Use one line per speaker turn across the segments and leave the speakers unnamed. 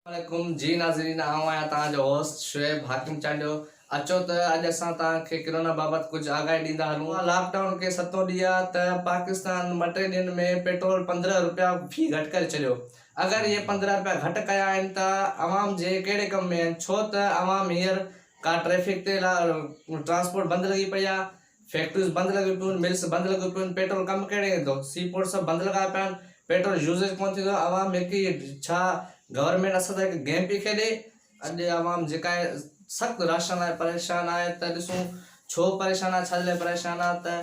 عليڪم جي ناظرين آئون آهيان توهان جو هوسٽ شعيب حاڪم چانڊيو اچو ته اڄ اسان توهان کي ڪرونا بابت ڪجهه آگاهي ڏيندا هلون لاڪ ڊائون کي ستون ڏينهن آ ته پاڪستان ٻه ٽي ڏينهن ۾ پيٽرول 15 روپيا في گهٽ ڪري ڇڏيو اگر اهي 15 روپيا گهٽ ڪيا آهن ته عوام جي ڪهڙي ڪم ۾ آهن ڇو ته عوام هينئر ڪا ٽريفڪ تي ٽرانسپورٽ بند لڳي پئي آ فيڪٽريز بند لڳيون پيون آهن، ملز بند لڳيون پيون آهن، پيٽرول ڪم ڪهڙي ايندو، سي پورٽ سڀ بند لڳايا پيا آهن، پيٽرول يوزيج ڪونه ٿيندو، عوام هڪ ئي ڇا گورنمينٽ اسان سان هڪ گيم پئي کيڏي، اڄ عوام جيڪا آهي سخت راشن لاء پريشان آهي ته ڏسون ڇو پريشان آهي ڇا جي لاء پريشان آهي ته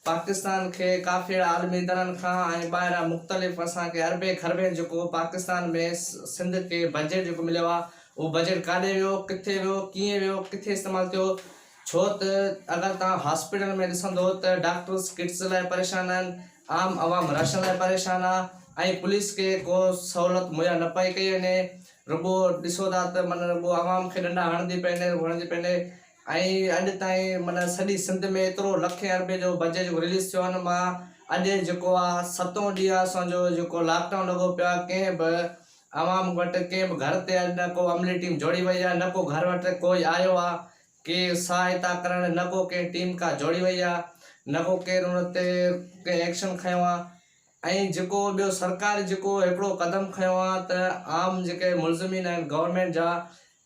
پاڪستان کي ڪافي اهڙا عالمي ادارن کان ۽ ٻاهران مختلف اسان کي اربين کربين جيڪو پاڪستان ۾ سنڌ کي بجيٽ جيڪو مليو آهي اهو بجيٽ ڪاڏي ويو ڪٿي ويو ڪيئن ويو ڪٿي استعمال ٿيو ڇو ته اگر توهان هاسپيٽل ۾ ڏسندو ته ڊاڪٽرس ڪٽس لاء پريشان آهن، عام عوام راشن لاء پريشان آ ۽ پوليس کي ڪو سهولت مهيا نه پئي ڪئي وڃي رڳو ڏسو ٿا ته معنيٰ رڳو عوام کي ڏنڊا هڻندي پئي وڃي هڻندي پئي وڃي ۽ اڄ تائين معنيٰ سڄي سنڌ ۾ ايترو لکين اربين جو بجيٽ جيڪو رليز ٿيو آ ان مان اڄ جيڪو آ ستون ڏينهن آ اسان جو جيڪو لاڪ ڊائون لڳو پيو آ ڪنهن به عوام وٽ ڪنهن به گهر تي اڄ نه ڪو عملي ٽيم جوڙي وئي آ نه ڪو گهر وٽ ڪوئي آيو آ ڪي سهائتا ڪرڻ نه ڪو ڪنهن ٽيم ڪا جوڙي وئي آ نه ڪو ڪير ان تي ڪنهن ايڪشن کنيو آ ۽ جيڪو ٻيو سرڪار جيڪو هڪڙو قدم کنيو آ ته عام جيڪي ملزمين آهن گورنمينٽ جا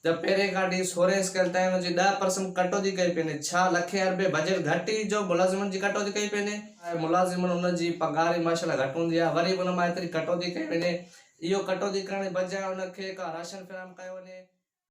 ته پهرين کان وٺي سورهين اسڪيل تائين ان جي 10% ڪٽوتي ڪئي پئي وڃي ڇا لکين اربين بجيٽ گهٽ ئي جو ملازمن جي ڪٽوتي ڪئي پئي وڃي. ملازمن ان جي پگهار ئي ماشاءالله گهٽ هوندي آهي وري به ان مان ايتري ڪٽوتي ڪئي وڃي اهو ڪٽوتي ڪرڻ جي بجاء ان کي ڪا راشن فراهم ڪيو وڃي.